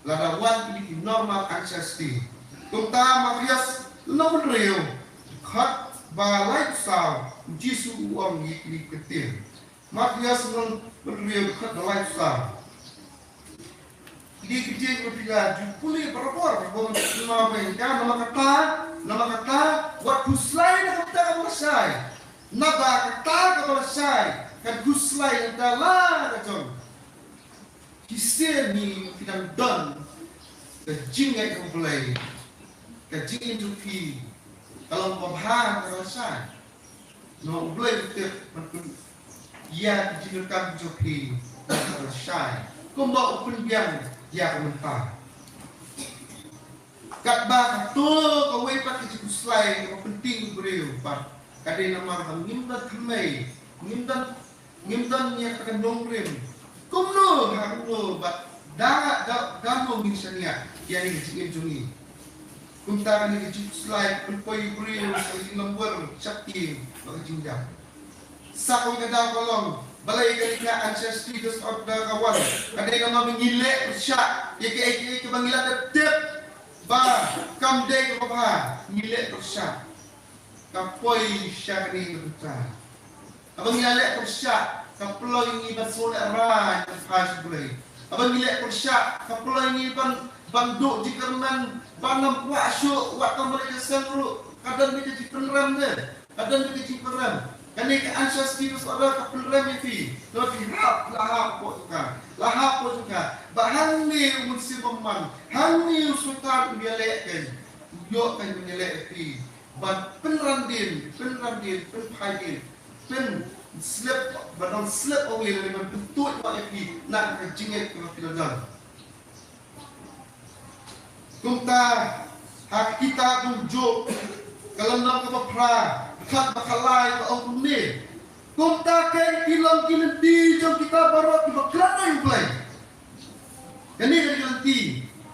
Lada wan kine ki normal anxiety. Kumta Mathaios lynnong hynriew, dkhot ba laiphew saw, U Jisu u ong ïa kine ki ktien. Mathaios lynnong hynriew, dkhot ba laiphew saw. Kine ki ktien ba phi la ju pule barabor, ba ngi kynmaw ba ïa ka, namar kata, namar kata, wat khuslai na ka bynta kaba lashai. Naba kata kaba lashai kan khuslai na ka bynta la ka jong. Shisien hi phi dang don ka jingngeit ha U Blei, ka jingim jong phi ka long kaba bha, ka lashai. Namar U Blei u tip ban pynïa ki jingdonkam jong phi ka lashai, kumba u pynbiang ïa ka mynta. Katba kato kawei pat ka jingkhuslai kaba pynting u briew pat ka dei namar ba ngim don thymmei, ngim don, ngim don ïa ka nongrim. Kumno ha kumno bad da, da, da mo ngin shaniah ïa kane ka jingim jong ngi. Kumta kane ka jingkhuslai ka pynpoi u briew sha ka jinglyngngoh, shaptieng bad ka jingïap. Sa kawei ka daw ka long, balei kane ka anxiety disorder ka wan? Ka dei namar ba ngi leh pyrshah ïa kaei kaei kaba ngi la dep tip ba kam dei kaba bha, ngi leh pyrshah. Ka poi sha kane ka bynta. Haba ngi la leh pyrshah, ka pynlong ïa ngi ban sngewlehrain ban phai sha U Blei. Haba ngi leh pyrshah, ka pynlong ïa ngi ban, ban duh jingkyrmen, ban ym kwah shuh, wat tang ba leit ka seng ruh ka don beit ka jingpynrem ne. Ka don beit ka jingpynrem. Kane ka anxiety disorder ka pynrem ïa phi. Namar phi hap, la hap hapoh jong ka, la hap hapoh jong ka. Bad hangne u mynsiem bymman, hangne u Soitan u ïaleh kein, u ïoh kein ban ïaleh ïa phi. Ban pynran dien, pynran dien, pynphai dien, pynslip, ban slip away lane ban pyntuid noh ïa phi na ka jingngeit kaba phi la don. Kumta ha ka kitab u Job ka lynnong kaba phra, dkhot ba khatlai ka ong kumne. Kumta kein ki long ki lynti jong kita baroh kiba klet ïa U Blei. Kane ka dei ka lynti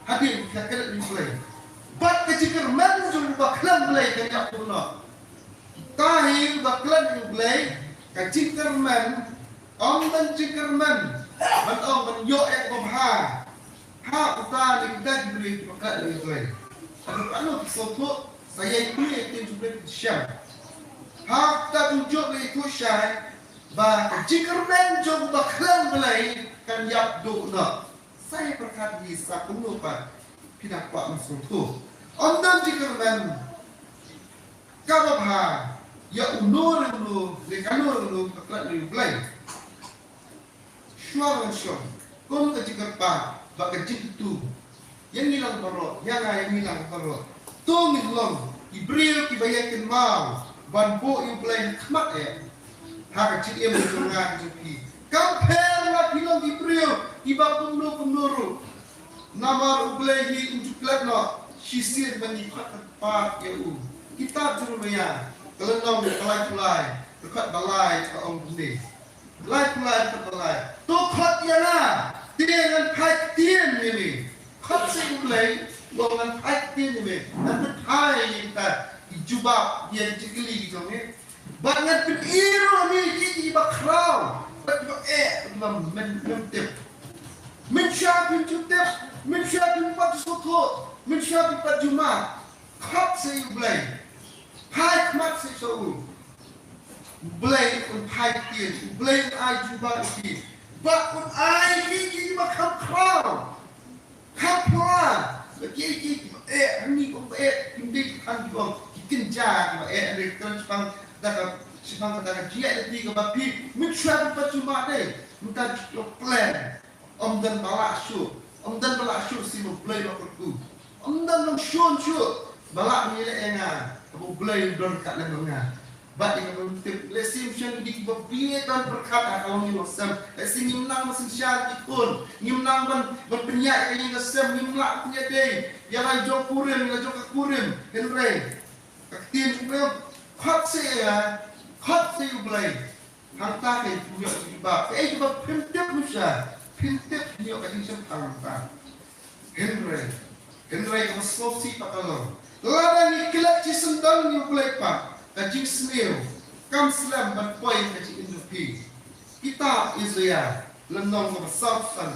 hadien ka klet ïa U Blei. Bad ka jingkyrmen jong uba khlem Blei kan ïap duh noh. Kita hi uba klet ïa U Blei, ka jingkyrmen, ym don jingkyrmen ban ong ban ïoh ïa kaba bha ha uta ne kita ki briew kiba klet ïa U Blei. Haduh katno phi sngewthuh, sa ïai pule ïa ka ktien jong U Blei phin shem. Ha ka kitab u Job la ïathuh shai ba ka jingkyrmen jong uba khlem Blei kan ïap duh noh. Sa ïa pyrkhat hi sa kumno pat phi dang kwah ban sngewthuh. Ym don jingkyrmen kaba bha ïa uno re uno ne kano re kano ka klet ïa U Blei. Shuwa ngan shong kum ka jingkyrpad bad ka jingkyntu ïa ngi lang baroh, ïa nga ïa ngi lang baroh. To ngin long ki briew kiba ïai kynmaw ban buh ïa U Blei ha khmat eh ha ka jingim jong nga ka jong phi. Kam pher lada phi long ki briew kiba kumno kumno ruh. Namar U Blei hi un ju klet noh shisien ba ngi khot kyrpad ïa u. Kitab Jeremaïah ka lynnong ka laiphew lai, ka dkhot ba lai ka ong kumne. Laiphew lai, ka dkhot ba lai. To khot ïa nga, te ngan phai ktien ïa me. Khot sa ïa U Blei, to ngan phai ktien ïa me. Ngan pynphai ïa kita ki jubab ïa ki jingkylli ki jong me. Bad ngan pyni ruh ïa me ïa kiba khraw bad kiba eh, kiba men, men tip. Mynshuwa phim ju tip, mynshuwa phim pat ju sngewthuh, mynshuwa phim pat ju mad. Khot sa ïa U Blei. Phai khmat sa ïa u. U Blei un phai ktien, U Blei un ai jubab ïa phi. Bad un ai ïa ki kiba kham khraw, kham pura. Ba ki, ki, ki, eh, hangne ki ong ba eh, kim dei ki khan ki ong, ki kynja kiba eh, hynrei kren shaphang da ka, shaphang da ka jingïaid lynti kaba phi, mynshuwa phim pat ju mad dei, mynta ju long plan. Ym don ba lah shuh, ym don ba lah shuh, shi ma U Blei ba kyrkhu. Ym don nongshun shuh ba lah ngi leh ïa nga, haba U Blei u don ryngkat lem bad nga. Bad ïa kaba ngim tip, lehse ngim shym dei kiba bieit ban pyrkhat ha ka longïing longsem. Lehse ngim nang ban synshar ïa ki khun, ngim nang ban, ban pynïaid ïa ka ïing ka sem, ngim lah pynïaid dei ïa la jong kurim, ïa la jong ka kurim. Hynrei ka ktien jong U Blei, khot sa ïa, khot sa ïa U Blei. Hangta ka ïoh ka jingïohi ba, kaei kaba phim tip, mynshuwa phim tip, ïoh ka jingshemphang hangta. Hynrei, hynrei kaba sngewsih pat ka long, lada ngi klet shisyndon ïa U Blei pat, ka jingsniew kam slem ban poi ha ka jingim jong phi. Kitab Isaiah lynnong kaba sawphew san,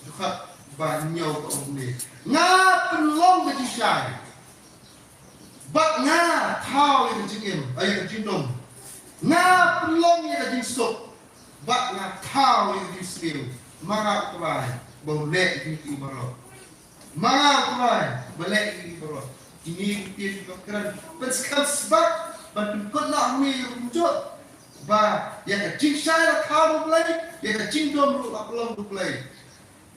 dkhot ba hynñiew ka ong kumne: Nga pynlong ka jingshai bad nga thaw ïa ka jingim, ïa ka jingdum. Nga pynlong ïa ka jingsuk bad nga thaw ïa ka jingsniew. Ma nga U Trai ba u leh ïa kine baroh. Ma nga U Trai ba leh ïa kine baroh. Kine ki ktien kiba kren pynskhem sbak ban pynkut noh ïa u kumjuh ba ïa ka jingshai la thaw da U Blei, ïa ka jingdum ruh la pynlong da U Blei.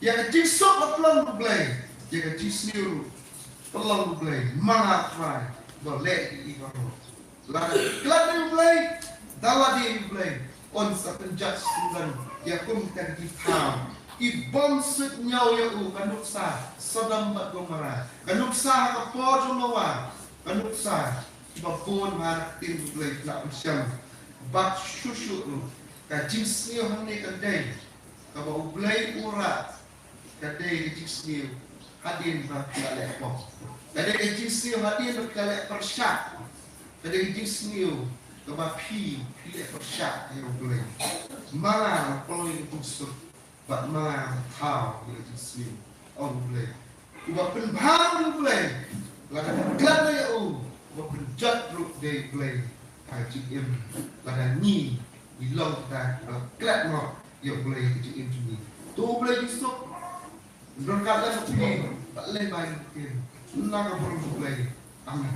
Ïa ka jingsuk la pynlong da U Blei, ïa ka jingsniew ruh pynlong da U Blei. Ma nga U Trai ba leh ïa ki baroh. Lada klet ïa U Blei, da lade ïa U Blei, un sa pynjot shisyndon ïa kum kita ki thaw kibym suidñiew ïa u, ka nuksa Sodom bad Gomorrah, ka nuksa ha ka por jong Noah, ka nuksa kiba bun ha ka ktien U Blei ki la pynshem. Bad shuh shuh ruh ka jingsniew hangne kan dei kaba U Blei u rah, ka dei ka jingsniew hadien ba phi la leh pop. Ka dei ka jingsniew hadien ba phi la leh pyrshah. Ka dei ka jingsniew kaba phi, phi leh pyrshah ïa U Blei. Ma nga la pynlong ïa ka jingsuk bad ma nga la thaw ïa ka jingsniew, ong U Blei. Uba pynbha U Blei, lada klet ïa u, uba pynjot ruh dei U Blei ha ka jingim. Lada ngi, ngi long kita kiba klet noh ïa U Blei ha ka jingim jong ngi. To U Blei jingsuk un don ryngkat lem bad phi, bad lem bad ngi. Na ka burom U Blei. Amen.